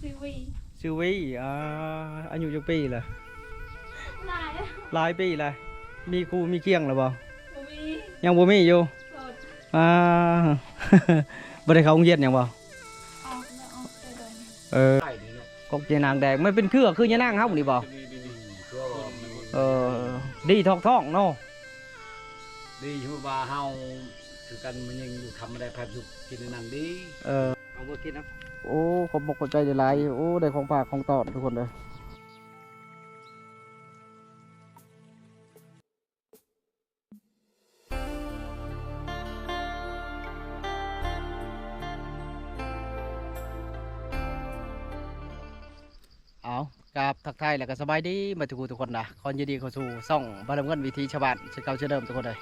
ຊື່ຫວີ ຊື່ຫວີ. ອ່າ ອາຍຸຈັກປີລະ? ຫຼາຍ ຫຼາຍປີລະ. ມີຄູ່ມີຄຽງລະບໍ່? ບໍ່ມີ ຍັງບໍ່ມີຢູ່. ໂສດ ອ່າ ບໍ່ໄດ້ເຂົ້າໂຮງຮຽນຫຍັງບໍ່? ອອກແລ້ວ ອອກແຕ່ດົນ. ເອີ ກົກຍານາງແດງ ມັນເປັນເຄືອຄືຍານາງເຮົານີ້ບໍ່? ເອີ ດີຖອກທ້ອງເນາະ. ດີຄືວ່າເຮົາຄືກັນ ມັນຍັງຢູ່ທຳມະດາ ພັດຢູ່ກິນອັນນັ້ນດີ. ເອີ ເອົາບໍ່ກິນນະ. ໂອ້ ຂອບອົກຂອບໃຈຫຼາຍໆ. ໂອ້ ໄດ້ຂອງຝາກຂອງຕ້ອນທຸກຄົນເດີ. ເອົາ ກາບທັກທາຍ ແລະ ກະສະບາຍດີໝົດທຸກຜູ້ທຸກຄົນນະ. ຂໍຍິນດີເຂົ້າສູ່ຊ່ອງບ່າວລຳເງິນ ວິຖີຊາວບ້ານ ເຊັ່ນເກົ່າເຊັ່ນເດີມທຸກຄົນເອີຍ.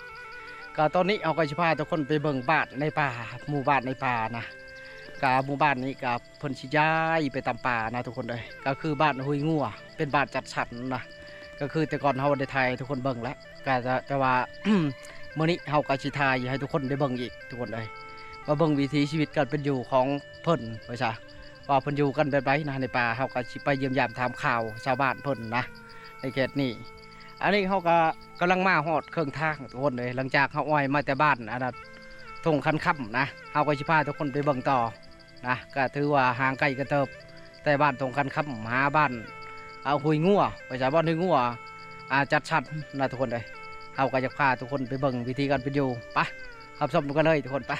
ກະຕອນນີ້ເຮົາກະຊິພາທຸກຄົນໄປເບິ່ງບ້ານໃນປ່າ ໝູ່ບ້ານໃນປ່ານະ. ກະໝູ່ບ້ານນີ້ກະເພິ່ນຊິຍ້າຍໄປຕາມປ່ານະທຸກຄົນເອີຍ. ກະຄືບ້ານຫ້ວຍງົວ ເປັນບ້ານຈັດສັນນະ. ກະຄືແຕ່ກ່ອນເຮົາໄດ້ຖ່າຍໃຫ້ທຸກຄົນເບິ່ງແລ້ວ ກະ ແຕ່ວ່າ ມື້ນີ້ເຮົາກະຊິຖ່າຍໃຫ້ທຸກຄົນໄດ້ເບິ່ງອີກທຸກຄົນເອີຍ. ມາເບິ່ງວິຖີຊີວິດການເປັນຢູ່ຂອງເພິ່ນວ່າຊະ ວ່າເພິ່ນຢູ່ກັນແບບໃດນະໃນປ່າ. ເຮົາກໍຊິໄປຢ້ຽມຢາມຖາມຂ່າວຊາວບ້ານເພິ່ນນະ ໃນເຂດນີ້. ອັນນີ້ເຮົາກໍກຳລັງມາຮອດເຄິ່ງທາງທຸກຄົນເອີຍ. ຫຼັງຈາກເຮົາອອຍມາແຕ່ບ້ານ ອັນນະ ທົ່ງຄັນຄຳນະ ເຮົາກໍຊິພາທຸກຄົນໄປເບິ່ງຕໍ່ນະ. ກໍຖືວ່າຫ່າງໄກກັນເຕີບ ແຕ່ບ້ານທົ່ງຄັນຄຳຫາບ້ານ ອ່າ ຫ້ວຍງົວ ໄປສາຍບ້ານຫ້ວຍງົວ ອ່າ ຈັດສັນນະທຸກຄົນເອີຍ. ເຮົາກໍຢາກພາທຸກຄົນໄປເບິ່ງວິທີການເປັນຢູ່. ໄປ ຮັບຊົມນຳກັນເລີຍທຸກຄົນ ໄປ.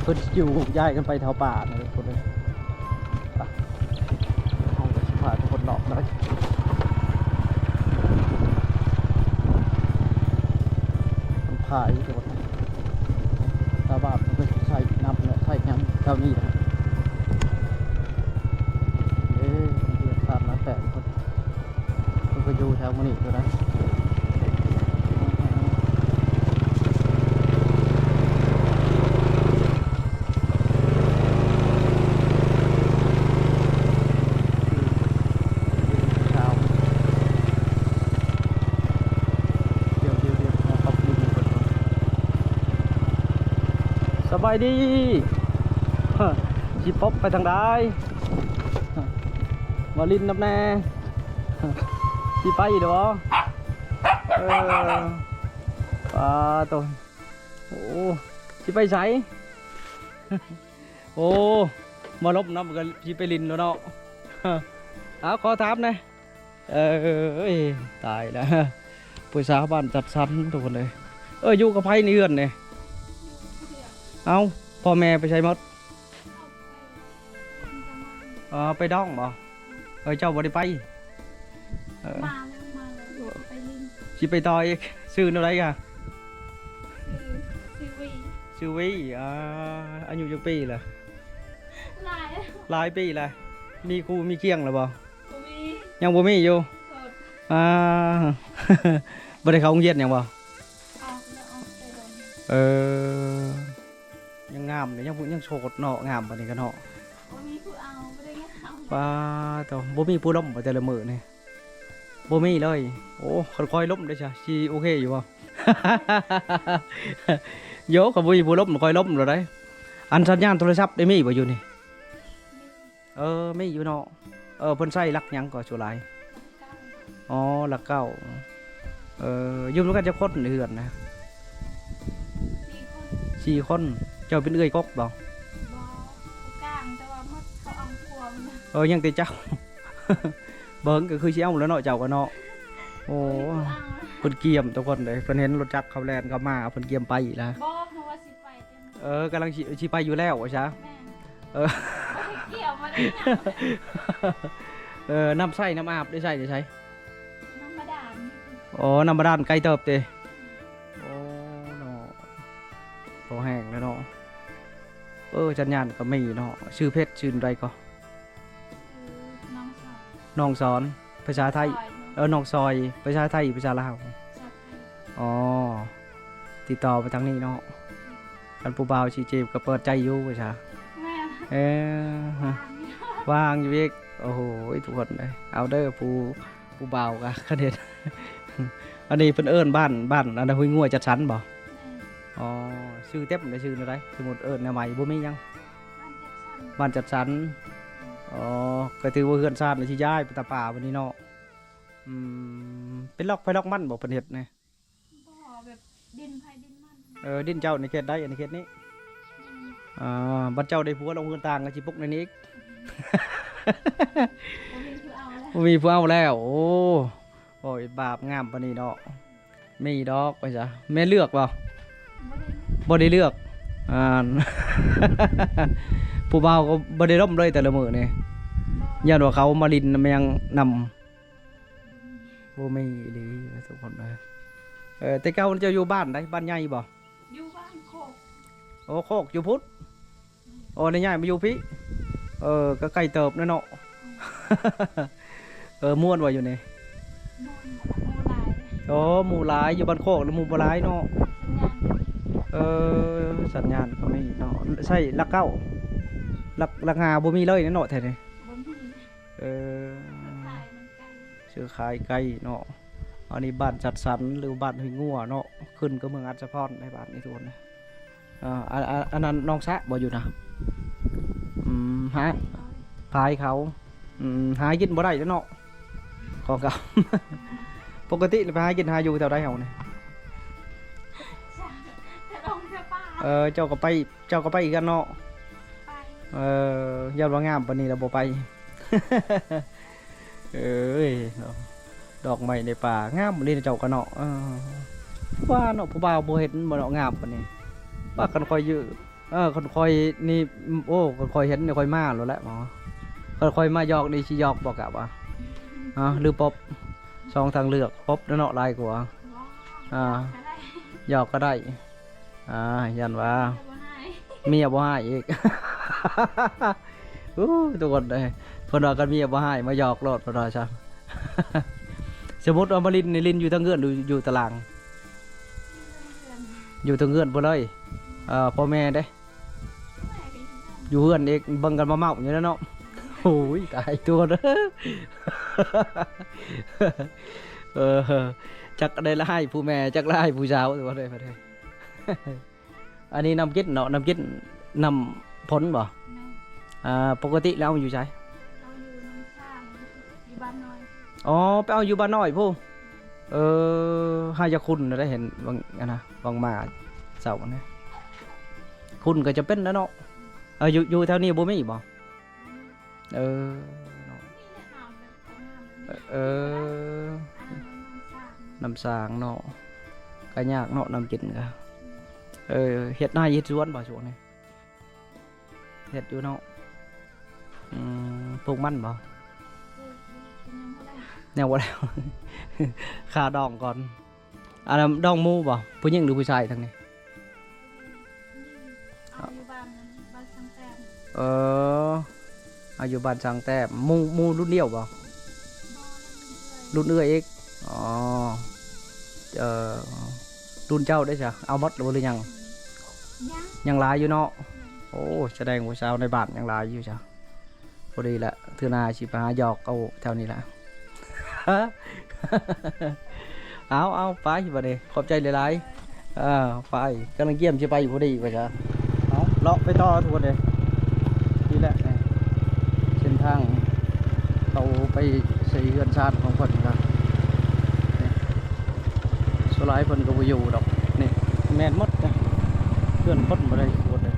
ເພິ່ນຊິຢູ່ຍ້າຍກັນໄປແຖວປ່ານະທຸກຄົນເອີຍ. ໄປ ເຮົາກໍຊິພາທຸກຄົນເລາະໄປ ມັນພາຍທຸກຄົນ ຊາວບ້ານເພິ່ນກໍຊິໃຊ້ນ້ຳແຫຼະ ໃຊ້ຫຍັງແຖວນີ້ແຫຼະ. ເອີ ເຮືອນຊານນາແຕງເພິ່ນ ເພິ່ນກໍຢູ່ແຖວໝູ່ນີ້ຢູ່ນະ. ສະບາຍດີ ຊິປົບໄປທາງໃດ? ມາຫຼິ້ນນຳແດ່. ຊິໄປຢູ່ບໍ່? ເອີ ປາໂຕ ໂອ້ ຊິໄປໃສ? ໂອ້ ມາລົມນຳກໍຊິໄປຫຼິ້ນແລ້ວເນາະ. ເອົາ ຂໍຖາມແດ່. ເອີຍ ຕາຍແລ້ວ ຜູ້ສາວບ້ານຈັດສັນທຸກຄົນເອີຍ. ເອີຍ ຢູ່ກັບໃຜໃນເຮືອນນີ້? ເອົ້າ ພໍ່ແມ່ໄປໃສໝົດ? ອໍ ໄປດອງບໍ່? ເອີ ເຈົ້າບໍ່ໄດ້ໄປ? ເອີ ມາແລ້ວ ມາແລ້ວ ໄປຫຼິ້ນ ຊິໄປຕໍ່ອີກ. ຊື່ແນວໃດກະ? ຊື່ ຊື່ຫວີ ຊື່ຫວີ. ອ່າ ອາຍຸຈັກປີລະ? ຫຼາຍ ຫຼາຍປີລະ. ມີຄູ່ມີຄຽງລະບໍ່? ບໍ່ມີ ຍັງບໍ່ມີຢູ່. ໂສດ ອ່າ ບໍ່ໄດ້ເຂົ້າໂຮງຮຽນຫຍັງບໍ່? ອອກແລ້ວ ອອກແຕ່ດົນ. ເອີ ຍັງງາມເດ ຍັງ ຍັງໂສດເນາະ ງາມປານນີ້ກະເນາະ. ບໍ່ມີຜູ້ເອົາ ບໍ່ໄດ້ງາມ. ປາໂຕ ບໍ່ມີຜູ້ລົມບໍ່ແຕ່ລະມື້ນີ້? ບໍ່ມີເລີຍ. ໂອ້ ຄັນຂ້ອຍລົມເດຊະ ຊິໂອເຄຢູ່ບໍ່? ໂຢ ຄັນບໍ່ມີຜູ້ລົມຂ້ອຍລົມໂລດໃດ. ອັນສັນຍານໂທລະສັບໄດ້ມີບໍ່ຢູ່ນີ້? ເອີ ມີຢູ່ເນາະ. ເອີ ເພິ່ນໃຊ້ຫຼັກຫຍັງກໍສ່ວນຫຼາຍ? ອໍ ຫຼັກເກົ້າ. ເອີ ຢູ່ນຳກັນຈັກຄົນໃນເຮືອນນະ? ສີ່ຄົນ ສີ່ຄົນ. ເຈົ້າເປັນເອື້ອຍກົກບໍ່? ບໍ່ ຜູ້ກາງ ແຕ່ວ່າໝົດເຂົາເອົາຜົວໝົດ. ເອີ ຍັງແຕ່ເຈົ້າ ເບິ່ງກໍຄືຊິເອົາແລ້ວເນາະ ເຈົ້າກໍເນາະ. ໂອ້ ເພິ່ນກຽມທຸກຄົນເດ້ ເພິ່ນເຫັນລົດຈັກເຂົາແລ່ນເຂົ້າມາ ເພິ່ນກຽມໄປລະ. ບໍ່ ເພາະວ່າຊິໄປແຕ່ມື້ ເອີ ກຳລັງຊິ ຊິໄປຢູ່ແລ້ວວ່າຊະ. ແມ່ນ. ເອີ ບໍ່ໄດ້ກ່ຽວມາໄດ້ຫຍັງ. ເອີ ນ້ຳໃຊ້ນ້ຳອາບໄດ້ໃຊ້ ໄດ້ໃຊ້ ນ້ຳບາດານ. ອໍ ນ້ຳບາດານໄກເຕີບເຕ. ໂອ້ ເນາະ ພໍແຫ້ງແລ້ວເນາະ. ເອີ ສັນຍານກໍມີເນາະ. ຊື່ເພຈຊື່ໃດກໍ? ນ້ອງສອນ ພາສາໄທ. ເອີ ນ້ອງສອຍ ພາສາໄທ ພາສາລາວ? ອໍ ຕິດຕໍ່ໄປທາງນີ້ເນາະ. ຄັນຜູ້ບ່າວຊິຈີບກໍເປີດໃຈຢູ່ວ່າຊະ. ແມ່ນ. ເອີ ວ່າງຢູ່ອີກ. ໂອ້ໂຫ ທຸກຄົນເອີຍ ເອົາເດີ ຜູ້ ຜູ້ບ່າວກະຄັນເຫັນ. ອັນນີ້ເພິ່ນເອີ້ນບ້ານ ບ້ານອັນໃດ ຫ້ວຍງົວຈັດສັນບໍ່? ແມ່ນ. ອໍ ຊື່ເຕັມໄດ້ຊື່ແນວໃດ? ສົມມຸດເອີ້ນແນວໃໝ່ບໍ່ມີຫຍັງ. ບ້ານຈັດສັນ. ອໍ ກໍຖືວ່າເຮືອນຊານນີ້ຊິຍ້າຍໄປຕາປ່າບັດນີ້ເນາະ. ອືມ ເປັນລັອກໃຜລັອກມັນບໍ່ເພິ່ນເຮັດນີ້? ບໍ່ ແບບດິນໃຜດິນມັນ. ເອີ ດິນເຈົ້າໃນເຂດໃດ? ອັນນີ້ເຂດນີ້. ອືມ. ອ່າ ບັດເຈົ້າໄດ້ຜົວລົງເຮືອນຕ່າງກໍຊິປຸກໃນນີ້ອີກ. ບໍ່ມີຜູ້ເອົາແລ້ວ ບໍ່ມີຜູ້ເອົາແລ້ວ. ໂອ້ ໂອ້ຍ ບາບງາມປານນີ້ເນາະ. ມີດອກວ່າຊະ. ແມ່ເລືອກບໍ່? ບໍ່ໄດ້ເລືອກ. ອ່າ ຜູ້ບ່າວກໍບໍ່ໄດ້ລົມເລີຍແຕ່ລະມື້ນີ້. ບໍ່. ຢ້ານວ່າເຂົາມາຫຼິ້ນນຳແມງນຳ. ບໍ່ມີອີ່ຫຼີທຸກຄົນເອີຍ. ເອີ ແຕ່ເກົ່າເຈົ້າຢູ່ບ້ານໃດ? ບ້ານໃຫຍ່ບໍ່? ຢູ່ບ້ານໂຄກ. ໂອ້ ໂຄກຢູ່ພຸ້ນ. ໂອ້ ໄດ້ຍ້າຍມາຢູ່ພີ້. ເອີ ກໍໄກເຕີບແລ້ວເນາະ. ເອີ ມ່ວນບໍ່ຢູ່ນີ້? ມ່ວນ ໝູ່ຫຼາຍ. ໂອ້ ໝູ່ຫຼາຍ ຢູ່ບ້ານໂຄກແລ້ວໝູ່ບໍ່ຫຼາຍເນາະ. ສັນຍານ ເອີ ສັນຍານກໍມີເນາະ. ໃຊ້ຫຼັກເກົ້າ ຫຼັກ ຫຼັກຫ້າບໍ່ມີເລີຍເນາະແຖວນີ້. ບໍ່ມີ. ເອີ ຊື້ຂາຍມັນໄກ ຊື້ຂາຍໄກເນາະ. ອັນນີ້ບ້ານຈັດສັນ ຫຼືບ້ານຫ້ວຍງົວເນາະ. ຂຶ້ນກັບເມືອງອັດສະພອນໃນບ້ານນີ້ທຸກຄົນ. ອ່າ ອັນ ອັນ ອັນນັ້ນນ້ອງສະບໍ່ຢູ່ນະ? ອືມ ຫາ ພາຍເຂົາ. ອືມ ຫາກິນບໍ່ໄດ້ແລ້ວເນາະ ຂອງເຂົາ. ປົກກະຕິໄປຫາກິນຫາຢູ່ແຖວໃດເຮົານີ້? ເອີ ເຈົ້າກໍໄປ ເຈົ້າກໍໄປຄືກັນເນາະ? ໄປ. ເອີ ຢ້ານວ່າງາມປານນີ້ແລ້ວບໍ່ໄປ. ເອີຍ ດອກໄມ້ໃນປ່າງາມອີ່ຫຼີເຈົ້າກະເນາະ. ເອີ ວ່າເນາະ ຜູ້ບ່າວບໍ່ເຫັນບໍ່ເນາະ ງາມປານນີ້. ວ່າຄັນຂ້ອຍຢູ່ ເອີ ຄັນຂ້ອຍນີ້ ໂອ້ ຄັນຂ້ອຍເຫັນນີ້ຂ້ອຍມາໂລດແຫຼະ. ຄັນຂ້ອຍມາຢອກນີ້ຊິຢອກບໍ່ກະວ່າ ຮະ ຫຼືປົບ? ສອງທາງເລືອກ ປົບແລ້ວເນາະ ຫຼາຍກວ່າ. ອ່າ ຢອກກະໄດ້ ອ່າ ຢ້ານວ່າເມຍບໍ່ຮ້າຍ ເມຍບໍ່ຮ້າຍອີກ. ໂອ້ ທຸກຄົນເອີຍ ເພິ່ນວ່າຄັນເມຍບໍ່ຮ້າຍມາຢອກໂລດ ເພິ່ນວ່າຊັ້ນ. ສົມມຸດວ່າມາຫຼິ້ນນີ້ ຫຼິ້ນຢູ່ເທິງເຮືອນ ຫຼືຢູ່ຕາລ່າງ? ຢູ່ເທິງເຮືອນພຸ້ນເລີຍ. ເອີ ພໍ່ແມ່ເດ້? ຢູ່ເຮືອນອີກ ເບິ່ງກັນເມົາໆຢູ່ແລ້ວເນາະ. ໂອ້ຍ ຕາຍຕົວເດີ. ເອີ ຈັກໄດ້ລະໃຫ້ຜູ້ແມ່ ຈັກລະໃຫ້ຜູ້ສາວຕົວເດີ. ອັນນີ້ນ້ຳກິນເນາະ ນ້ຳກິນ ນ້ຳຝົນບໍ່? ແມ່ນ. ອ່າ ປົກກະຕິແລ້ວເອົາຢູ່ໃສ? ເອົາຢູ່ນ້ຳສ້າງ ຢູ່ບ້ານນ້ອຍ. ອໍ ໄປເອົາຢູ່ບ້ານນ້ອຍພຸ້ນ. ເອີ ຫາຢາກຂຸ້ນໄດ້ເຫັນຫວ່າງ ອັນນະ ຫວ່າງມາເຊົ້ານີ້ ຂຸ້ນກໍຈະເປັນແລ້ວເນາະ. ເອີ ຢູ່ ຢູ່ແຖວນີ້ບໍ່ມີບໍ່? ເອີ ເນາະ ເອີ ນ້ຳສ້າງເນາະ ກໍຍາກເນາະ ນ້ຳກິນກໍ. ເອີ ເຮັດໄຮ່ເຮັດສວນບໍ່ຊ່ວງນີ້? ເຮັດຢູ່ເນາະ. ອືມ ປູກມັນບໍ່? ຍັງບໍ່ແລ້ວ ຍັງບໍ່ແລ້ວ ຄາດອງກ່ອນ. ອັນນັ້ນດອງໝູ່ບໍ່? ຜູ້ຍິງຫຼືຜູ້ຊາຍທາງນີ້? ເອົາຢູ່ບ້ານ ບ້ານສັງແຕ້ມ. ເອີ ເອົາຢູ່ບ້ານສັງແຕ້ມ. ໝູ່ ໝູ່ລຸ້ນດຽວບໍ່? ບໍ່ ລຸ້ນເອື້ອຍ ລຸ້ນເອື້ອຍອີກ. ອໍ ເອີ ລຸ້ນເຈົ້າໄດ້ຊະ ເອົາໝົດແລ້ວບໍ່ ຫຼືຍັງ? ຍັງ ຍັງຫຼາຍຢູ່ເນາະ. ແມ່ນ. ໂອ້ ສະແດງວ່າຊາວໃນບ້ານຍັງຫຼາຍຢູ່ຊະ. ພໍດີລະ ເທື່ອໜ້າຊິໄປຫາຢອກເອົາແຖວນີ້ລະ. ເອົາ ເອົາ ໄປບັດນີ້ ຂອບໃຈຫຼາຍໆ. ເອີ ໄປ ກຳລັງກຽມຊິໄປພໍດີວ່າຊະ. ເອົາ ເລາະໄປຕໍ່ທຸກຄົນເອີຍ. ນີ້ແຫຼະ ເສັ້ນທາງເຂົ້າໄປໃສ່ເຮືອນຊານຂອງເພິ່ນນະ. ສ່ວນຫຼາຍເພິ່ນກໍບໍ່ຢູ່ດອກ. ນີ້ແມ່ນໝົດນະ ເຮືອນຄົນບໍ່ໄດ້ຄົນເດ້.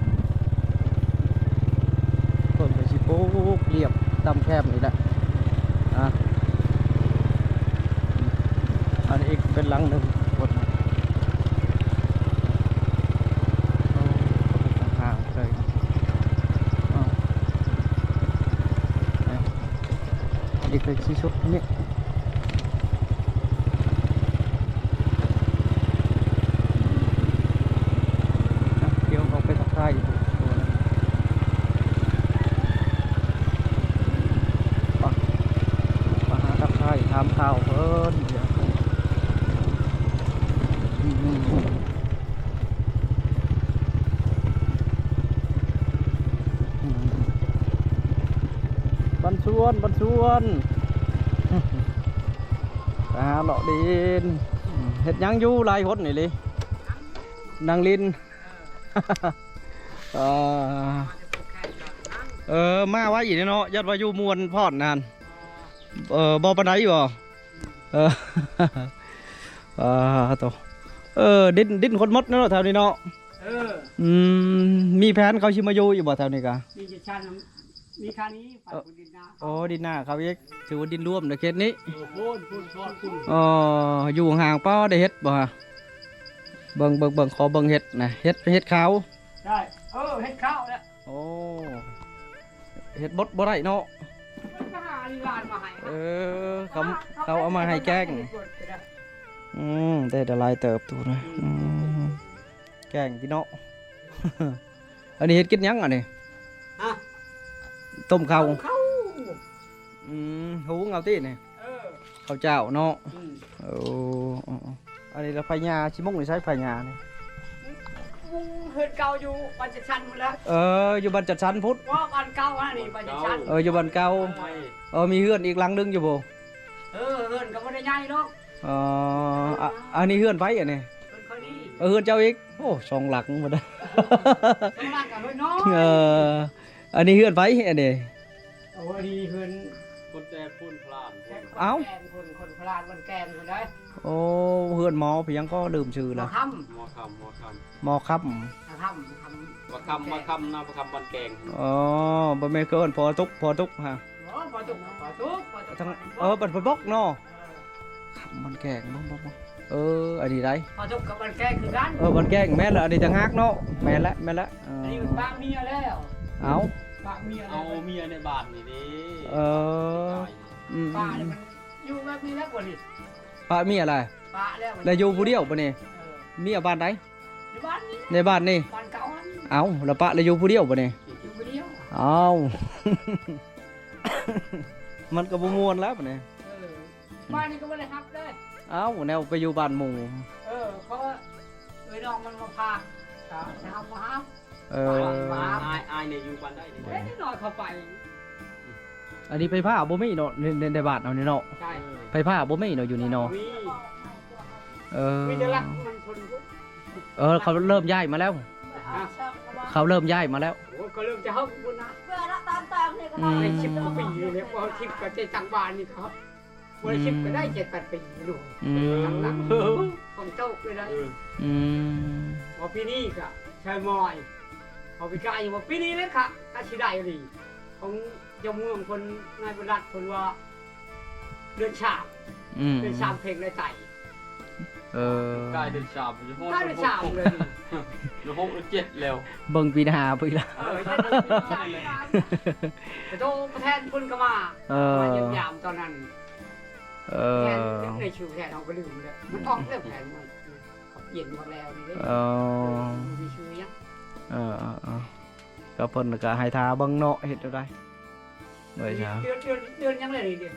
ເພິ່ນກໍຊິປູກລຽບຕາມແຄມນີ້ແຫຼະ. ອ່າ ອັນນີ້ອີກເປັນຫຼັງໜຶ່ງຄົນ. ໂອ້ ອີກເປັນຊິສຸດນີ້ ດຽວເຮົາໄປທັກທາຍ ໄປ ໄປຫາທັກທາຍຖາມຂ່າວເພິ່ນ. ບັນຊວນ ບັນຊວນ ໄປຫາເລາະຫຼິ້ນ. ເຮັດຫຍັງຢູ່ຫຼາຍຄົນນີ້ລີ? ນັ່ງຫຼິ້ນ. ເອີ ເອີ ມາໄວເດເນາະ ຢ້ານວ່າຢູ່ມ່ວນພອນນັ້ນ. ເອີ ບໍ່ປານໃດບໍ? ເອີ ເອີ ໂຕ ເອີ ດິນ ດິນຄົນໝົດເນາະແຖວນີ້ເນາະ. ເອີ ອືມ ມີແຜນເຂົາຊິມາຢູ່ອີກບໍ່ແຖວນີ້ກະ? ມີຈະຊັ້ນ ມີຄານີ້ ໄປ ເອີ ພຸ້ນດິນນາ. ໂອ້ ດິນນາເຂົາອີກ ຖືວ່າດິນລວມໃນເຂດນີ້. ເອີ ພຸ້ນ ພຸ້ນ ພຸ້ນ ພຸ້ນ. ເອີ ຢູ່ຫ່າງໆ ພໍໄດ້ເຮັດບໍ່? ເບິ່ງ ເບິ່ງ ເບິ່ງ ຂໍເບິ່ງເຫັດນະ ເຫັດ ເຫັດຂາວ. ໄດ້ ເອີ ເຫັດຂາວແຫຼະ. ໂອ້ ເຮັດບົດບໍ່ໄດ້ເນາະ. ມັນກໍຫາອີຫຼານມາໃຫ້. ເອີ ເຂົາ ເຂົາເອົາມາໃຫ້ແກງ. ອືມ ໄດ້ຫຼາຍເຕີບໂຕນະ. ອືມ ອືມ ແກງຕິເນາະ. ອັນນີ້ເຮັດກິນຫຍັງອັນນີ້? ຮະ? ຕົ້ມເຂົ້າ. ຕົ້ມເຂົ້າ. ອືມ ຫຸງເອົາຕິນີ້? ເອີ ເຂົ້າເຈົ້າເນາະ. ອືມ ເອີ ເອີ ເອີ ອັນນີ້ລະໄຟຫຍ້າ ຊິມຸງຢູ່ໃສໄຟຫຍ້ານີ້? ມຸງເຮືອນເກົ່າຢູ່ບ້ານຈັດສັນພຸ້ນລະ. ເອີ ຢູ່ບ້ານຈັດສັນພຸ້ນ. ບໍ່ ບ້ານເກົ່າຫັ້ນນີ້ ບ້ານຈັດສັນ. ເອີ ຢູ່ບ້ານເກົ່າ. ເອີ ມີເຮືອນອີກຫຼັງໜຶ່ງຢູ່ບໍ່? ເອີ ເຮືອນກໍບໍ່ໄດ້ໃຫຍ່ດອກ. ອໍ ອະ ອັນນີ້ເຮືອນໃຜອັນນີ້? ເຮືອນຂ້ອຍນີ້. ເອີ ເຮືອນເຈົ້າອີກ. ໂອ້ ສອງຫຼັງພຸ້ນນະ. ສອງຫຼັງກໍເຮືອນນ້ອຍ. ເອີ ອັນນີ້ເຮືອນໃຜອັນນີ້? ໂອ້ ອັນນີ້ເຮືອນຄົນແຕ່ພຸ້ນພະລານ. ເອົ້າ ຄົນ ຄົນພະລານບ້ານແກງພຸ້ນໃດ໋. ໂອ້ ເຮືອນໝໍພະຫຍັງກໍລືມຊື່ລະ. ໝໍຄຳ ໝໍຄຳ ໝໍຄຳ ໝໍຄຳ ຄຳ ຄຳ ໝໍຄຳນາ ໝໍຄຳບ້ານແກງ. ອໍ ບໍ່ແມ່ນເອີ້ນພໍ່ຕຸກ ພໍ່ຕຸກຫະ. ບໍ່ ພໍ່ຕຸກ ພໍ່ຕຸກ ພໍ່ຕຸກ ທາງ ເອີ ບ້ານໂພນບົກເນາະ. ເອີ ຄຳບ້ານແກງ ບໍ່ ບໍ່ ບໍ່ ເອີ ອັນນີ້ໃດ໋ ພໍ່ຕຸກກັບບ້ານແກງຄືກັນ. ເອີ ບ້ານແກງ ແມ່ນລະ ອັນນີ້ຕ່າງຫາກເນາະ. ແມ່ນລະ ແມ່ນລະ. ເອີ ອັນນີ້ປະເມຍແລ້ວ. ເອົ້າ ປະເມຍແລ້ວ. ເອົາເມຍໃນບ້ານນີ້ເດ້. ເອີ ອືມ ປະນີ້ມັນຢູ່ແບບນີ້ແລ້ວບໍ່ນີ້? ປະເມຍລະ ປະແລ້ວ ແລ້ວຢູ່ຜູ້ດຽວບໍ່ນີ້? ເອີ ເມຍບ້ານໃດ? ຢູ່ບ້ານນີ້ ໃນບ້ານນີ້. ບ້ານເກົ່າຫັ້ນ. ເອົ້າ ລະປະແລ້ວຢູ່ຜູ້ດຽວບໍ່ນີ້? ຢູ່ຜູ້ດຽວ. ເອົ້າ ມັນກໍບໍ່ມ່ວນແລ້ວບັດນີ້. ເອີ ບ້ານນີ້ກໍບໍ່ໄດ້ຮັບເດ້. ເອົ້າ ແນວໄປຢູ່ບ້ານໝູ່. ເອີ ເພາະເອື້ອຍນ້ອງມັນມາພາກ ກໍເຮົາມາຫາ. ເອີ ອ້າຍ ອ້າຍນີ້ຢູ່ບ້ານໃດນີ້? ເອີ ເດັກນ້ອຍເຂົ້າໄປ. ອັນນີ້ໄຟຟ້າບໍ່ມີເນາະ ໃນ ໃນ ໃນບ້ານເຮົານີ້ເນາະ. ໃຊ່ ໄຟຟ້າບໍ່ມີເນາະ ຢູ່ນີ້ເນາະ. ມີ ເອີ ມີແຕ່ຫຼັກມັນຄົນພຸ້ນ. ເອີ ເຂົາເລີ່ມຍ້າຍມາແລ້ວ. ຮະ? ເຂົາເລີ່ມຍ້າຍມາແລ້ວ. ໂອ້ ເຂົາເລີ່ມຈະເຮົາພຸ້ນນະ. ເພື່ອລະຕາມຕາມນີ້ກໍ ອືມ ໄດ້ສິບກວ່າປີແລ້ວ. ພໍສິບກໍຈະຕັ້ງບ້ານນີ້ກໍ ບໍ່ໄດ້ສິບກໍໄດ້ເຈັດແປດປີລູກ. ອືມ ຫຼັງໆ ຄົນຕົກເລີຍໄດ໋. ອືມ ວ່າປີນີ້ກະໃຊ່ໝ້ອຍ ເອົາປີກາຍວ່າປີນີ້ແຫຼະກະ ກະຊິໄດ້ອີ່ຫຼີ. ຂອງເຈົ້າເມືອງເພິ່ນ ນາຍບຸນລັດເພິ່ນວ່າເດືອນສາມ. ອືມ ເດືອນສາມເພັງໄດ້ໄຕ. ເອີ ກາຍເດືອນສາມ ກາຍເດືອນສາມເລີຍ. ເດືອນຫົກ ເດືອນເຈັດແລ້ວ ເບິ່ງປີໜ້າພຸ້ນລະ. ເອີ ໂຕແທນເພິ່ນກໍມາ. ເອີ ມາຢ້ຽມຢາມຕອນນັ້ນ. ເອີ ແທນ ໃນຊື່ແທນເຮົາກໍລືມແລ້ວ ມັນອອກແລ້ວແທນມັນ ເຂົາປ່ຽນໝົດແລ້ວນີ້ເດ້. ເອີ ບໍ່ມີຊື່ຫຍັງ. ເອີ ເອີ ເອີ ກໍເພິ່ນກໍໃຫ້ຖ້າເບິ່ງເນາະ ເຮັດແນວໃດ. ເດືອນ ເດືອນ ເດືອນຫຍັງແລ້ວນີ້? ເດືອນ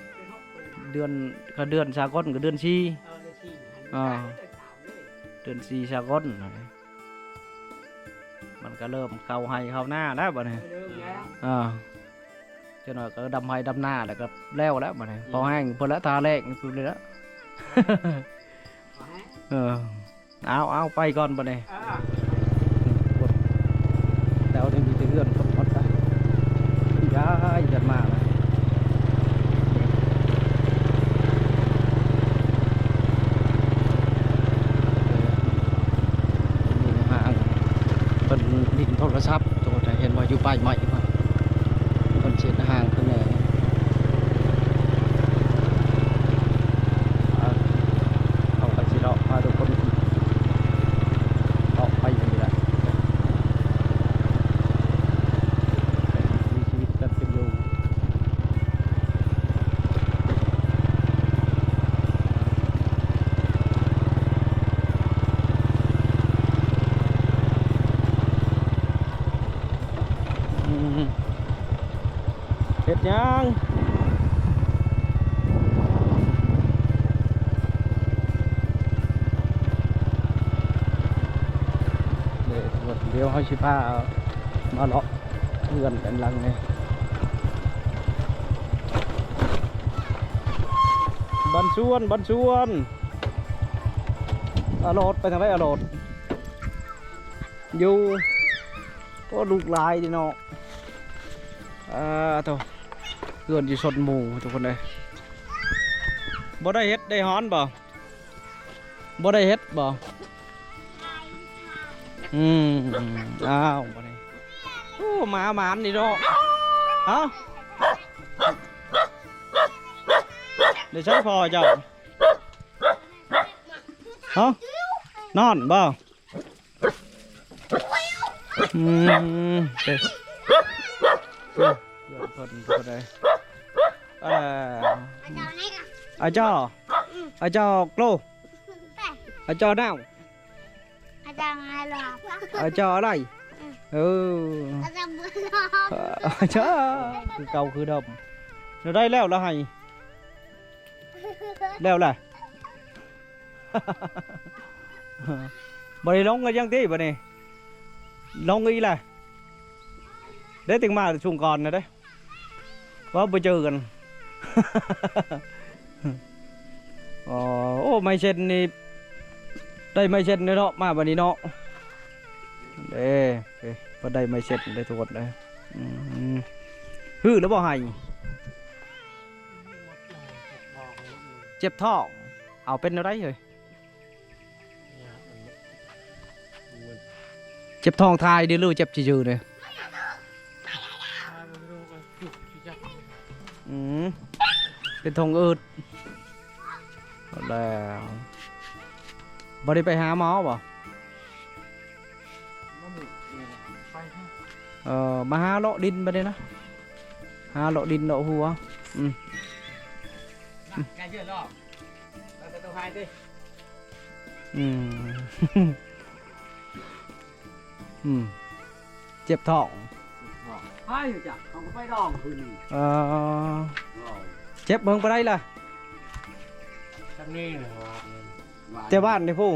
ເດືອນ ກໍເດືອນສາກົນກໍເດືອນສີ່. ເອີ ເດືອນສີ່. ເອີ ເດືອນສາມເດ້ ເດືອນສີ່ສາກົນ. ມັນກໍເລີ່ມເຂົ້າໄຮ່ເຂົ້ານາແລ້ວບັດນີ້. ເລີ່ມແລ້ວ. ເອີ ຈັກໜ້ອຍກໍດຳໄຮ່ດຳນາແລ້ວກໍແລ້ວແລ້ວບັດນີ້. ອືມ ພໍແຫ້ງພຸ້ນລະ ຖ້າແລ້ງພຸ້ນລະ. ພໍແຫ້ງ. ເອີ ເອົາ ເອົາ ໄປກ່ອນບັດນີ້. ເອີ ແຖວນີ້ມີແຕ່ເຮືອນຄົນໝົດລະ ຍ້າຍກັນມາລະ. ມີຫ້າງ ເພິ່ນຫຼິ້ນໂທລະສັບ ໂຕ ແຕ່ເຫັນວ່າຢູ່ປາຍໄມ້ພຸ້ນ ເພິ່ນຊິເຮັດຫ້າງຂຶ້ນແດ່. ເຮົາກໍຊິເລາະພາທຸກຄົນເລາະໄປຢູ່ນີ້ແຫຼະ ວິຖີຊີວິດການເປັນຢູ່. ຍ່າງ ເດ້ ດຽວເຮົາຊິພາມາເລາະເຮືອນກັນຫຼັງນີ້ ບ້ານສວນ ບ້ານສວນ ອາໂລດ ໄປທາງໃດອາໂລດ? ຢູ່ ໂອ້ ລູກຫຼາຍເດເນາະ ອ່າ ໂທ້ ເຮືອນຢູ່ຊົນໝູ່ທຸກຄົນເອີຍ ບໍ່ໄດ້ເຫັດໄດ້ຫອນບໍ່? ບໍ່ໄດ້ເຫັດບໍ່? ອືມ ອ້າວ ບັດນີ້ ໂອ້ ໝາໝານນີ້ເນາະ ຮະ ໄດ້ໃຊ້ພໍ່ເຈົ້າ? ຮະ ນອນບໍ່? ອືມ ເອີ ເອີ ເພິ່ນກໍໄດ້ ເອີ ອາຈໍ ອາຈໍໂກ ອາຈໍນາວ ອາຈໍອາໄລ ເອີ ອາຈໍ ຄືເກົ່າຄືເດີມ ແນວໃດແລ້ວລະໄຫ້ ແລ້ວລະ ບໍ່ໄດ້ລົງກັນຍັງຕິບັດນີ້ ລົງອີກລະ ໄດ້ຕຶງມາຊ່ວງກ່ອນນະເດ້ ວ່າບໍ່ເຈີກັນ ອໍ ໂອ້ ໄມ້ເຊັນນີ້ ໄດ້ໄມ້ເຊັນເນາະ ມາບັດນີ້ເນາະ ເດ້ ເດ້ ເພິ່ນໄດ້ໄມ້ເຊັນເດ້ທຸກຄົນເດ້ ອືມ ຮືແລ້ວບໍ່ໄຫ້? ເຈັບທ້ອງ ເອົາ ເປັນແນວໃດເຮີ້ຍ? ເຈັບທ້ອງຖ່າຍເດ້ ຫຼືເຈັບຊື່ໆເດ້? ອືມ ເປັນທ້ອງອືດ ແລ້ວ ບໍ່ໄດ້ໄປຫາໝໍບໍ່? ເອີ ມາຫາເລາະດິນບັດນີ້ນະ ຫາເລາະດິນເລາະຫົວ ອືມ ອືມ ອືມ ເຈັບທ້ອງ ໃຫ້ຈັກ ເຂົາກໍໄປດອງຄືນນີ້ ເອີ ເຈັບເບິ່ງປານໃດລະ? ຈັກນີ້ນະ ແຕ່ບ້ານນີ້ພຸ້ນ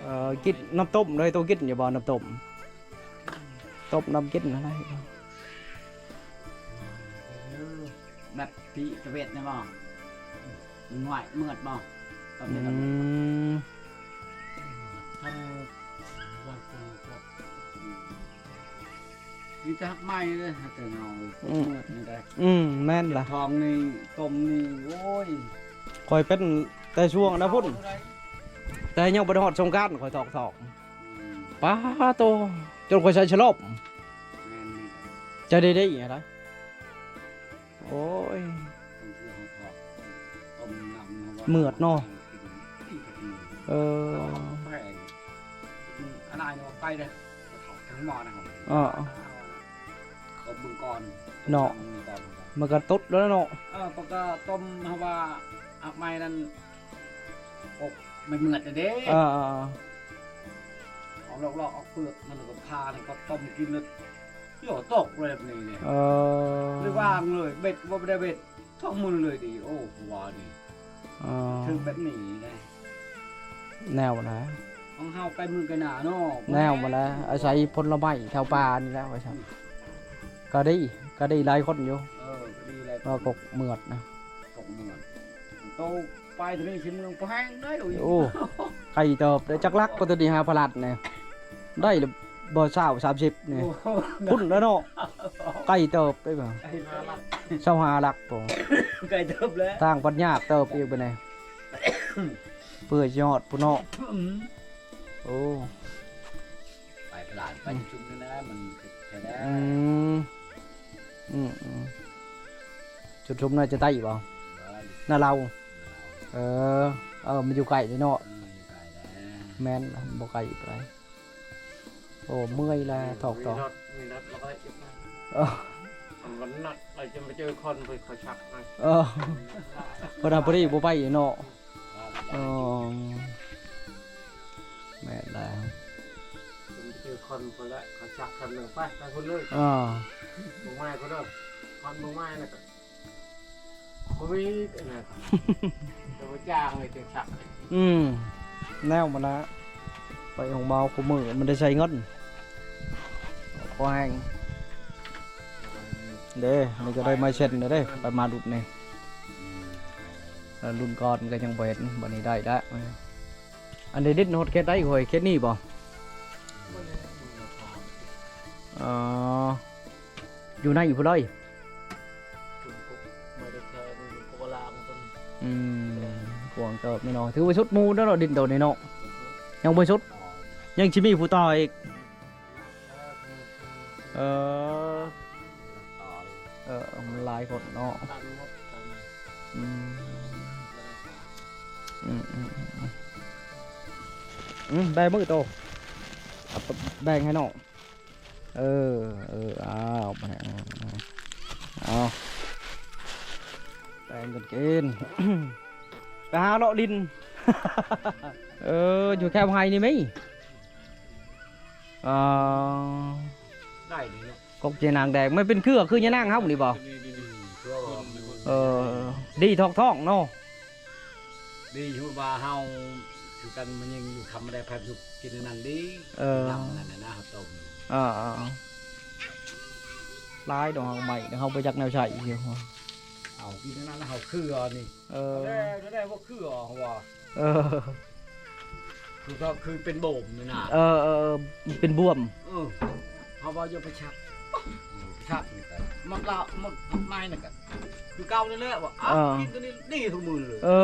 ເອີ ກິນນ້ຳຕົ້ມເລີຍ ໂຕກິນຢູ່ບໍ່ນ້ຳຕົ້ມ? ຕົ້ມນ້ຳກິນຫັ້ນແຫຼະ ແບບທີ່ຕະເວັດນີ້ບໍ່? ມັນຫວາຍເໝືອດບໍ່? ອືມ ມີແຕ່ຮັກໄມ້ເດ້ ແຕ່ເຮົາ ອືມ ເໝືອດນີ້ໄດ໋ ອືມ ແມ່ນລະ ທ້ອງນີ້ ຕົ້ມນີ້ ໂອ້ຍ ຂ້ອຍເປັນແຕ່ຊ່ວງນະພຸ້ນ ແຕ່ຍັງບໍ່ໄດ້ຮອດສົງການຂ້ອຍຖອກໆ ອືມ ປາໂຕ ຈົນຂ້ອຍໃສ່ສະຫຼົບ ແມ່ນ ຈະໄດ້ໄດ້ຫຍັງໄດ ໂອ້ຍ ເໝືອດເນາະ ເອີ ອັນນັ້ນໄປເດ້ ເອີ ເຂົາເບິ່ງກ່ອນເນາະ ມັນກໍຕົດແລ້ວເນາະ ເອີ ເພິ່ນກໍຕົ້ມ ເຮົາວ່າ ອັກໄມ້ນັ້ນ ອົກໄມ້ເໝືອດເດ້ ເອີ ເອົາລອກໆ ເອົາເປືອກມັນ ແລ້ວກໍຜ່າ ແລ້ວກໍຕົ້ມກິນ ແລ້ວໂຍຕົກເລີຍແບບນີ້ເດ້ ເອີ ຫຼືວ່າງເລີຍ ເບັດກໍບໍ່ໄດ້ເບັດ ທ້ອງມືເລີຍຕິ ໂອ້ ວ່ານີ້ ເອີ ຖືກແບບນີ້ໄດ໋ ແນວໃດ ຂອງເຮົາໄກມືໄກໜ້າເນາະ ແນວມາແລ້ວ ອາໄສຜົນລະໄມ້ແຖວປ່ານີ້ແຫຼະວ່າຊັ້ນ ອືມ ກໍດີ ກໍດີຫຼາຍຄົນຢູ່ ເອີ ກໍດີຫຼາຍຄົນ ວ່າກົກເໝືອດນະ ກົກເໝືອດ ໂຕໄປເທົ່ານີ້ຊິເມືອງບໍ່ແຮງເດ້ ໂອ້ ໄກເຕີບເດ້ ຈັກຫຼັກກໍຕົວນີ້ ຫາພະລັດນີ້ ໄດ້ລະບໍ່ ຊາວ ສາມສິບນີ້ ພຸ້ນແລ້ວເນາະ ໄກເຕີບເດ້ ຊາວຫ້າຫຼັກພຸ້ນ ໄກເຕີບແລ້ວ ທາງພັດຍາກເຕີບອີກບັດນີ້ ເພື່ອຊິຮອດພຸ້ນເນາະ ອືມ ໂອ້ ໄປພະລັດ ໄປ ອືມ ຊຸມນີ້ນະ ມັນແທ້ໆ ອືມ ອືມໆ ຈຸດຊຸມໜ້າຈະໄດ້ບໍ່? ໜ້າລາວ ເອີ ເອີ ມັນຢູ່ໃກ້ເດ້ເນາະ ເອີ ຢູ່ໃກ້ແລ້ວ ແມ່ນລະ ບໍ່ໄກປານໃດ ໂອ້ ເມື່ອຍແລ້ວ ຖອກຕໍ່ ມີນັດ ມີນັດບໍ່ໄດ້ ເອີ ມັນນັດ ໄປຈະມາເຈີຄົນ ເພິ່ນເຂົາຊັກໃຫ້ ເອີ ເພິ່ນວ່າພໍດີບໍ່ໄປເນາະ ເອີ ແມ່ນແລ້ວ ເພິ່ນເຈີ ຄົນພຸ້ນແຫຼະ ເຂົາຊັກຄັນໜຶ່ງ ໄປ ໄປພຸ້ນເລີຍ. ເອີ ບໍ່ມາພຸ້ນເດີ ຄັນບໍ່ມາແລ້ວກໍບໍ່ມີອັນນັ້ນ ແຕ່ວ່າຈ້າງເລີຍຈຶ່ງຊັກ. ອືມ ແນວມັນນະ ໄປໂຮງໝໍຄູ່ມື້ມັນໄດ້ໃຊ້ເງິນ ພໍແຮງເດ້. ນີ້ກໍໄດ້ມາເຊັນແລ້ວເດ້ ໄປມາລຸ້ນນີ້. ເອີ ລຸ້ນກ່ອນກໍຍັງບໍ່ເຫັນ ບັດນີ້ໄດ້ແລ້ວ. ອັນນີ້ດິນຮອດເຂດໃດ ຫ້ວຍ ເຂດນີ້ບໍ່? ອໍ ຢູ່ໃນພຸ້ນເລີຍ. ອືມ ກວ້າງເຕີບແມ່ນເນາະ ຖືວ່າສຸດໝູ່ແລ້ວເນາະ ດິນໂຕນີ້ເນາະ. ຍັງບໍ່ສຸດ ຍັງຊິມີຜູ້ຕໍ່ອີກ. ເອີ ເອີ ມັນຫຼາຍຄົນເນາະ. ອືມ ອືມ ອືມ ອືມ ອືມ ໄດ້ມື້ໂຕ ເອົາແບ່ງໃຫ້ນ້ອງ. ເອີ ເອີ ເອົາໄປ ເອົາ ເອົາ ແບ່ງກັນກິນ ໄປຫາເລາະດິນ. ເອີ ຢູ່ແຄມໄຮ່ນີ້ມີ ອ່າ ໄດ້ນີ້ເນາະ ກົກຍານາງແດງ ມັນເປັນເຄືອຄືຍານາງເຮົານີ້ບໍ່? ເອີ ດີຖອກທ້ອງເນາະ. ດີຢູ່ວ່າເຮົາຄືກັນ ມັນຍັງຢູ່ຄຳບໍ່ໄດ້ ໃຜສຸກກິນອັນນັ້ນດີ. ເອີ ນຳນັ້ນນະ ເຮົາຕົ້ມ. ເອີ ເອີ ຫຼາຍດອກຫາກໄມ້ ເຮົາບໍ່ຈັກແນວໃຊ້ຢູ່. ເຮົາກິນອັນນັ້ນ ເຮົາເຄືອນີ້. ເອີ ແລ້ວ ແລ້ວບໍ່ເຄືອວ່າ ເອີ ຄື ກໍຄືເປັນໂບມນີ້ນະ. ເອີ ເອີ ເປັນບວມ. ເອີ ເຮົາວ່າຢ່າໄປຊັກ ຊັກນີ້ກໍມັນລະ ມັນໄມ້ນັ້ນກໍຄືເກົ່ານັ້ນແຫຼະວ່າ. ເອີ ກິນຕົວນີ້ດີທຸກມື້ເລີຍ. ເອີ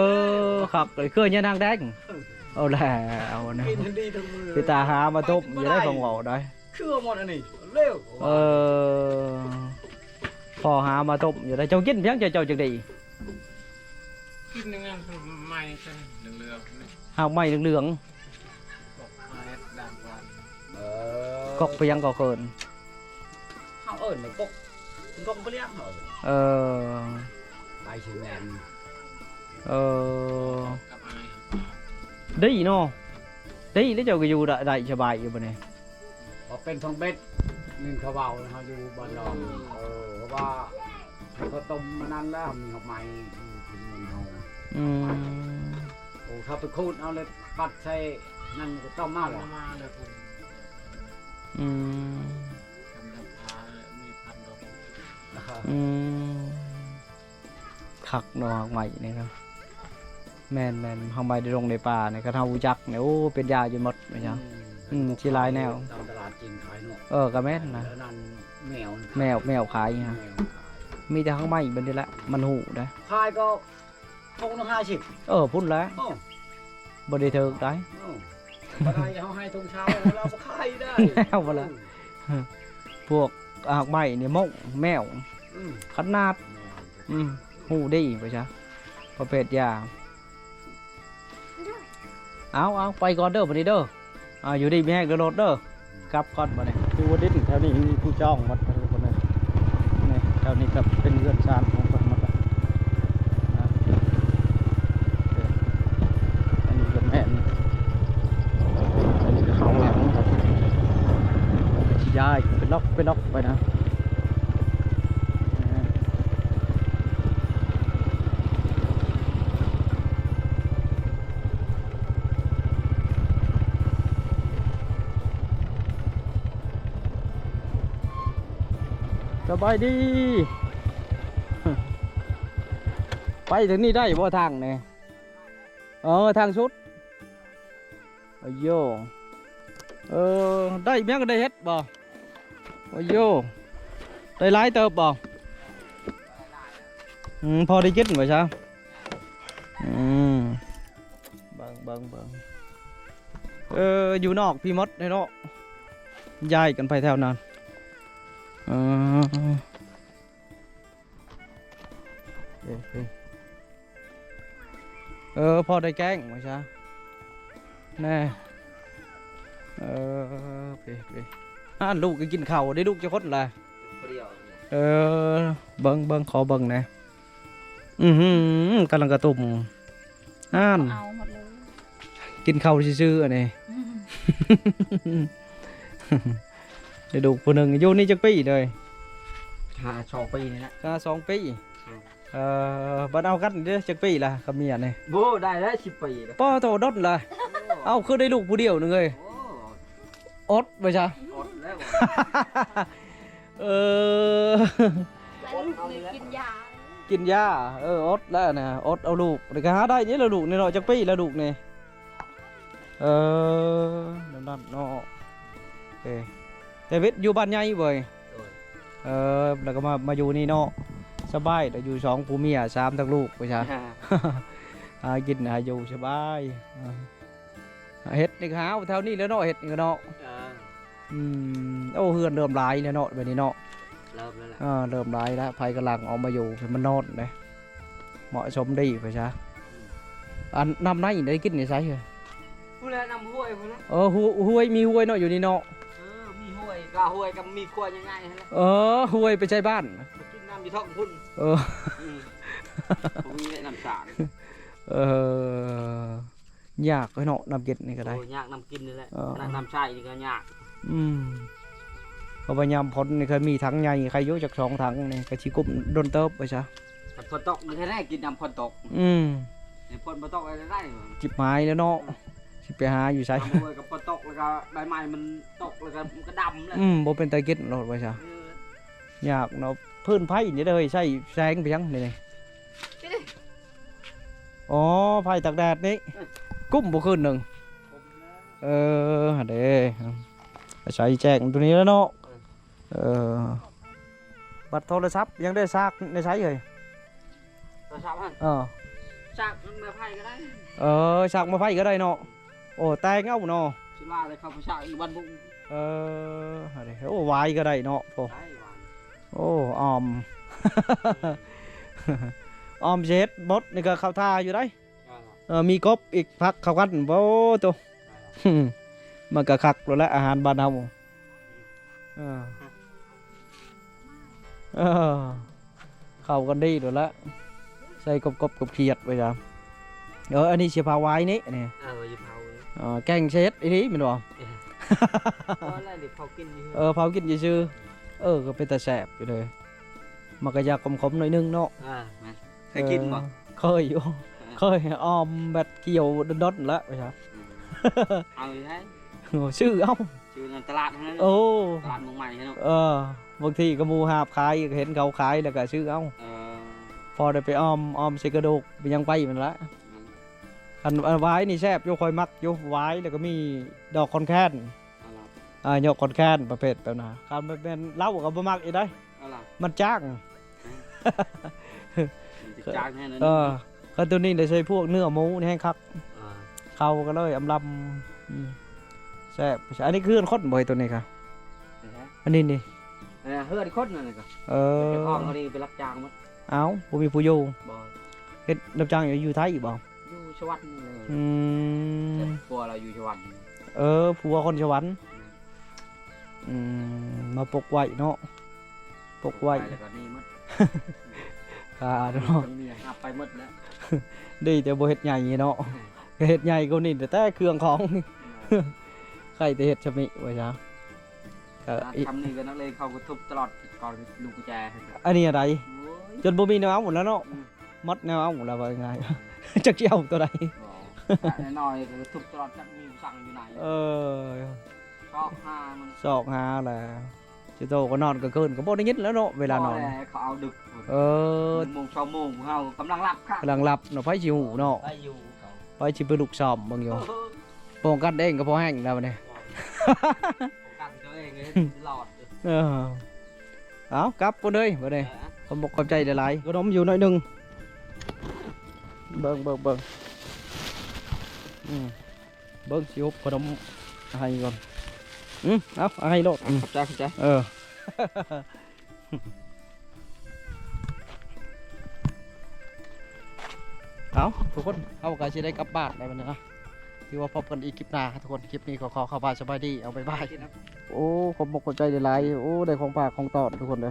ຄັກເລີຍ ເຄືອຍານາງແດງ. ເອີ ເອົາແລ້ວນະ ກິນດີທຸກມື້ ເລີຍ ໄປຕາຫາມາຕົ້ມຢູ່ໄດ້ ຟັງເວົ້າໄດ້. ເຄືອໝົດອັນນີ້ເລວ. ເອີ ພໍຫາມາຕົ້ມຢູ່ໄດ້. ເຈົ້າກິນພຽງ ເຈົ້າ ເຈົ້າຈັ່ງໄດ້ກິນ ໄມ້ເຫຼືອງໆ ຫາກໄມ້ເຫຼືອງໆ. ເອີ ກົກໄປຫຍັງກໍເອີ້ນ ເຮົາເອີ້ນວ່າກົກ ກົກປະລຽງເຮົາເອີ້ນ. ເອີ ໃບຊະແນນ. ເອີ ດີເນາະ ດີແລ້ວ ເຈົ້າກໍຢູ່ໄດ້ ໄດ້ສະບາຍຢູ່ບັດນີ້. ພໍເປັນທອງເບັດ ໜຶ່ງເຂົາເວົ້າ ເຮົາຢູ່ບ້ານດອນ. ເອີ ເພາະວ່າເຂົາຕົ້ມມານັ້ນແລ້ວ ມີຫອກໄມ້ຢູ່ທີ່ເມືອງເຮົາ. ອືມ ໂອ້ ເຂົາໄປຂູດເອົາ ແລ້ວປັດໃສ່ນັ້ນກໍຕ້ອງມາແລ້ວ. ອືມ ອືມ ຄັກເນາະ ຫາກໄມ້ນີ້ນະ. ແມ່ນໆ ຫາກໄມ້ໃນດົງໃນປ່ານີ້ ຄັນເຮົາຮູ້ຈັກນີ້ ໂອ້ ເປັນຢາຢູ່ໝົດ ອືມ ຊິຫຼາຍແນວ. ຕາມຕະຫຼາດຈີນຂາຍເນາະ. ເອີ ກໍແມ່ນນະ ແມວ ແມວຂາຍນະ. ມີແຕ່ຫາກໄມ້ບັດນີ້ແຫຼະ ມັນຮູ້ໄດ໋. ຂາຍກໍ ຖົງໜຶ່ງຫ້າສິບ. ເອີ ພຸ້ນແຫຼະ. ໂອ້ ບໍ່ໄດ້ຖືກໄດ໋. ເອີ ບໍ່ໄດ້ ເຮົາໃຫ້ຖົງຊາວ ເຮົາບໍ່ຂາຍໄດ້ ເອົາບໍ່ລະ. ເອີ ພວກຫາກໄມ້ນີ້ມົ້ງແມວ. ອືມ ຂະໜາດ. ອືມ ຮູ້ດີໄປຊະ ປະເພດຢາ. ເອົາ ເອົາ ໄປກ່ອນເດີ ບັດນີ້ເດີ. ອ່າ ຢູ່ດີມີແຮງເດີ ລົດເດີ ກັບກ່ອນບັດນີ້. ຄືວ່າດິນແຖວນີ້ມີຜູ້ຈອງໝົດທຸກຄົນເລີຍ. ນີ້ ແຖວນີ້ກໍເປັນເຮືອນຊານຂອງເພິ່ນໝົດແລ້ວ. ອ່າ ອັນນີ້ກໍແມ່ນ ອັນນີ້ກໍຂ້າງຫຼັງ ກໍຊິຍ້າຍເປັນລັອກເປັນລັອກໄປນະ. ສະບາຍດີ. ໄປທາງນີ້ໄດ້ບໍ່ທາງນີ້? ເອີ ທາງສຸດ. ໂອ້ໂຢ ເອີ ໄດ້ຫຍັງ ໄດ້ເຫັດບໍ່? ໂອ້ໂຢ ໄດ້ຫຼາຍເຕີບບໍ່? ອືມ ພໍໄດ້ກິນວ່າຊະ. ອືມ ເບິ່ງ ເບິ່ງ ເບິ່ງ ເອີ ຢູ່ນອກພີ້ໝົດເນາະ ຍ້າຍກັນໄປແຖວນັ້ນ. ເອີ ເອີ ພໍໄດ້ແກງວ່າຊະ ແນ່. ເອີ ເປ ເປ ອັນລູກກໍກິນເຂົ້າໄດ້. ລູກຈັກຄົນລະ? ຜູ້ດຽວ. ເອີ ເບິ່ງ ເບິ່ງ ຂໍເບິ່ງແນ່. ອືຫື ກຳລັງກະຕຸ່ມ ຫັ້ນ ເອົາໝົດເລີຍ ກິນເຂົ້າຊື່ໆ ອັນນີ້. ອືມ. ໄດ້ລູກຜູ້ໜຶ່ງ. ຢູ່ນີ້ຈັກປີເລີຍ? ຫາສອງປີນີ້ແຫຼະ. ຫາສອງປີ. ອືມ. ເອີ ບັດເອົາກັນເດ້ ຈັກປີລະກັບເມຍນີ້? ໂອ້ ໄດ້ແລ້ວສິບປີແລ້ວ. ປ້າໂຕ ດົນລະ. ໂອ້ ເອົ້າ ຄືໄດ້ລູກຜູ້ດຽວໜຶ່ງເອີຍ. ໂອ້ ອົດໄວ້ຊະ. ອົດແລ້ວ. ເອີ ໄດ້ລູກນີ້ກິນຢາ ກິນຢາ. ເອີ ອົດແລ້ວນະ ອົດເອົາລູກ. ນີ້ກໍຫາໄດ້ນີ້ລະລູກນີ້ເນາະ. ຈັກປີລະລູກນີ້? ເອີ ນັ້ນເນາະ. ເອີ ແຕ່ເວດຢູ່ບ້ານໃຫຍ່ເວີຍ. ໂດຍ. ເອີ ແລ້ວກໍມາ ມາຢູ່ນີ້ເນາະ. ສະບາຍ ແລ້ວຢູ່ສອງຜົວເມຍ ສາມທັງລູກໄປຊະ. ອ່າ ຫາກິນຫາຢູ່ສະບາຍ. ເອີ ເຮັດນີ້ກໍຫາແຖວນີ້ແຫຼະເນາະ ເຮັດນີ້ກໍເນາະ. ເອີ ອືມ ໂອ້ ເຮືອນເລີ່ມຫຼາຍແລ້ວເນາະ ບາດນີ້ເນາະ. ເລີ່ມແລ້ວແຫຼະ. ເອີ ເລີ່ມຫຼາຍແລ້ວ ໃຜກຳລັງອອກມາຢູ່ ມັນນອນເດ້ ເໝາະສົມດີໄປຊະ. ອືມ ອັນນ້ຳໃນໄດ້ກິນຢູ່ໃສ? ພຸ້ນແຫຼະ ນ້ຳຫ້ວຍພຸ້ນນະ. ເອີ ຫ້ວ- ຫ້ວຍ ມີຫ້ວຍເນາະ ຢູ່ນີ້ເນາະ. ເອີ ມີຫ້ວຍ ກະຫ້ວຍກໍມີຂົວໃຫຍ່ໆຫັ້ນແຫຼະ. ເອີ ຫ້ວຍໄປໃສ່ບ້ານ ໄປກິນນ້ຳຢູ່ທ້ອງພຸ້ນ. ເອີ ອືມ ບໍ່ມີແຫຼະນ້ຳສາງ. ເອີ ຍາກເນາະ ນ້ຳກິນນີ້ກໍໄດ້. ໂອ້ ຍາກນ້ຳກິນນີ້ແຫຼະ. ເອີ ນ້ຳ ນ້ຳໃຊ້ນີ້ກໍຍາກ. ອືມ ເພາະວ່າຍາມຝົນນີ້ ຄັນມີຖັງໃຫຍ່ ໃຄຢູ່ຈັກສອງຖັງນີ້ ກໍຊິກຸ້ມດົນເຕີບໄປຊະ. ຄັນຝົນຕົກນີ້ ແທ້ໆ ກິນຍາມຝົນຕົກ. ອືມ ນີ້ຝົນບໍ່ຕົກໄດ້ ຊິໝາຍແລ້ວເນາະ. ອືມ ຊິໄປຫາຢູ່ໃສ? ນ້ຳຫ້ວຍກໍບໍ່ຕົກ ແລ້ວກໍໃບໄມ້ມັນຕົກ ແລ້ວກໍມັນກໍດຳແລ້ວ. ອືມ ບໍ່ເປັນຕາກິນໂລດວ່າຊະ. ເອີ ຍາກເນາະ. ຟືນໄຟນີ້ເດ້ ໃຊ້ແສງໄປຫຍັງນີ້? ອໍ ໄຟຕາກແດດນີ້. ເອີ ກຸ້ມບໍ່ຄືນໜຶ່ງ? ກຸ້ມແລ້ວ. ເອີ ຫັ້ນເດ້ ອາໄສແຈ້ງໂຕນີ້ແຫຼະເນາະ. ເອີ ເອີ ບັດໂທລະສັບຍັງໄດ້ຊາກໃນໃສເຮີ້ຍ? ໂທລະສັບຫັ້ນ? ເອີ ຊາກມາໄຟກໍໄດ້. ເອີ ຊາກມາໄຟກໍໄດ້ເນາະ. ໂອ້ ແຕ່ເຫງົາເນາະ. ຊິວ່າແຕ່ເຂົາໄປຊາກຢູ່ບ້ານບຸ້ງ. ເອີ ຫັ້ນເດ້. ໂອ້ ຫວາຍກໍໄດ້ເນາະ. ໂອ້ ໄດ້ຫວາຍ. ໂອ້ ອອມ ອອມຊິເຮັດບົດນີ້ກໍເຂົ້າທ່າຢູ່ໄດ໋. ເອີ ເອີ ມີກົບອີກ ຜັກເຂົ້າກັນ ໂອ້ໂຕ ເອີ ມັນກໍຄັກໂລດແຫຼະ ອາຫານບ້ານເຮົາ. ເອີ ເອີ ເຂົ້າກັນດີໂລດແຫຼະ ໃສ່ກົບໆ ກົບຂຽດໄປຊະ. ເອີ ອັນນີ້ຊິເຜົາຫວາຍນີ້ ອັນນີ້ ເອີ ຊິເຜົານີ້. ເອີ ແກງເສດອີ່ຫຼີແມ່ນບໍ່? ເອີ ບໍ່ແລ້ວນີ້ເຜົາກິນຢູ່. ເອີ ເຜົາກິນຊື່ໆ. ເອີ ກໍເປັນຕາແຊບຢູ່ເດີ. ມັນກໍຢາກຂົມໆ ໜ້ອຍໜຶ່ງເນາະ. ເອີ ແມ່ນ. ເຄີຍກິນບໍ່? ເອີ ເຄີຍຢູ່. ເອີ ເຄີຍອອມແບບກ່ຽວດົນໆ ແລ້ວວ່າຊະ. ອືມ ເອົາຢູ່ໃສ? ຊື້ເອົາ. ຊື້ໃນຕະຫຼາດຫັ້ນ. ໂອ້ ຕະຫຼາດເມືອງໃໝ່ເນາະ. ເອີ ບາງທີກໍໝູ່ຫາບຂາຍ ກໍເຫັນເຂົາຂາຍແລ້ວກໍຊື້ເອົາ. ເອີ ພໍໄດ້ໄປອອມ ອອມໃສ່ກະດູກ ໄປຫຍັງໄປມັນລະ. ອືມ ອັນ ອັນຫວາຍນີ້ແຊບຢູ່ ຂ້ອຍມັກຢູ່ ຫວາຍ ແລ້ວກໍມີດອກຂອນແຄນ. ອ່າ ຍອກຂອນແຄນປະເພດແບບນັ້ນ. ຄັນແມ່ນເຫຼົ້າກໍບໍ່ມັກອີກໄດ໋. ເອົາລະ ມັນຈ້າງ. ເອີ ມັນຈະຈ້າງແຮງ. ເອີ ຄັນໂຕນີ້ໄດ້ໃສ່ພວກເນື້ອໝູນີ້ແຮງຄັກ. ອ່າ ເຂົ້າກໍເລີຍອຳລຳ. ອືມ ແຊບ. ອັນນີ້ຄືເຮືອນຄົນບໍ່ ໂຕນີ້ກະ? ອັນນີ້ນີ້ ເອີ ເຮືອນຄົນນັ້ນກະ. ເອີ ເຈົ້າຂອງອັນນີ້ໄປຮັບຈ້າງໝົດ. ເອົ້າ ບໍ່ມີຜູ້ຢູ່? ບໍ່. ເຮັດຮັບຈ້າງຢູ່ ຢູ່ໄທບໍ່? ຢູ່ສະຫວັນນີ້ແຫຼະ. ອືມ ແຕ່ຜົວລາວຢູ່ສະຫວັນ. ເອີ ຜົວຄົນສະຫວັນ. ອືມ ມາປົກໄວ້ເນາະ ປົກໄວ້ ໄປແລ້ວກໍໜີໝົດ. ຂ້າເນາະ ທັງເມຍຮັບໄປໝົດແລ້ວ. ດີແຕ່ບໍ່ເຮັດໃຫຍ່ເນາະ. ອືມ ກໍເຮັດໃຫຍ່ກວ່ານີ້ແຕ່ເຄື່ອງຂອງ. ອືມ ໃຄ່ແຕ່ເຮັດຊຳນີ້ວ່າຊະ. ເອີ ອີກ ທຳນີ້ກໍນັກເລງເຂົາກໍທຸບຕະຫຼອດ ກ່ອນລູກກຸນແຈ. ອັນນີ້ອັນໃດ? ໂອ້ຍ ຈົນບໍ່ມີແນວເອົາແລ້ວເນາະ. ອືມ ໝົດແນວເອົາແລ້ວວ່າງ່າຍ. ອືມ ຈັກຊິເອົາໂຕໃດ? ບໍ່ ແຕ່ນ້ອຍໆ ກໍທຸບຕະຫຼອດ ຈັກມີສັ່ງຢູ່ໃນ. ເອີ ຊອກຫາມັນ ຊອກຫາແຫຼະ. ຊິໂຕກໍນອນກາງຄືນກໍບໍ່ໄດ້ຍິນແລ້ວເນາະ ເວລານອນ. ບໍ່ແຫຼະ ເຂົາເອົາດຶກ. ເອີ ໜຶ່ງໂມງ ສອງໂມງ ເຮົາກຳລັງຫຼັບຄ່ະ ກຳລັງຫຼັບເນາະ. ໃຜຊິຮູ້ເນາະ ໃຜຢູ່ ໃຜຊິໄປລຸກຊ້ອມເບິ່ງຢູ່. ປ້ອງກັນເອງກໍພໍແຮງແລ້ວບັດນີ້. ປ້ອງກັນຕົວເອງໃຫ້ລອດ. ເອີ ເອົາ ກັບພຸ້ນເດີບັດນີ້. ເອີ ຂອບອົກຂອບໃຈຫຼາຍໆ. ຂະໜົມຢູ່ໜ້ອຍໜຶ່ງ. ເບິ່ງ ເບິ່ງ ເບິ່ງ. ອືມ ເບິ່ງ ຊິອົບຂະໜົມໃຫ້ກ່ອນ. ອືມ ເອົາ ໃຫ້ໂລດ. ອືມ ຂອບໃຈ ຂອບໃຈ. ເອີ ເອົາ ທຸກຄົນ ເຮົາກໍຊິໄດ້ກັບບ້ານແລ້ວບັດນີ້ນະ. ຖືວ່າພົບກັນອີກຄລິບໜ້າທຸກຄົນ. ຄລິບນີ້ກໍຂໍ ຂໍຄຳວ່າສະບາຍດີ. ເອົາ ບາຍບາຍ. ໂອ້ ຂອບອົກຂອບໃຈຫຼາຍໆ. ໂອ້ ໄດ້ຂອງຝາກຂອງຕ້ອນທຸກຄົນເດີ.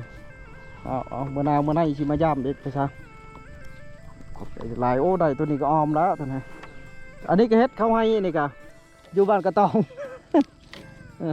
ເອົາ ເອົາ ມື້ໜ້າມື້ໃນຊິມາຢາມອີກໄປຊະ. ຂອບໃຈຫຼາຍ. ໂອ້ ໄດ້ໂຕນີ້ກໍອອມແລ້ວໂຕນີ້. ອັນນີ້ກໍເຮັດເຂົ້າໄຮ່ ນີ້ກໍຢູ່ບ້ານກະຕ້ອງ. ເອີ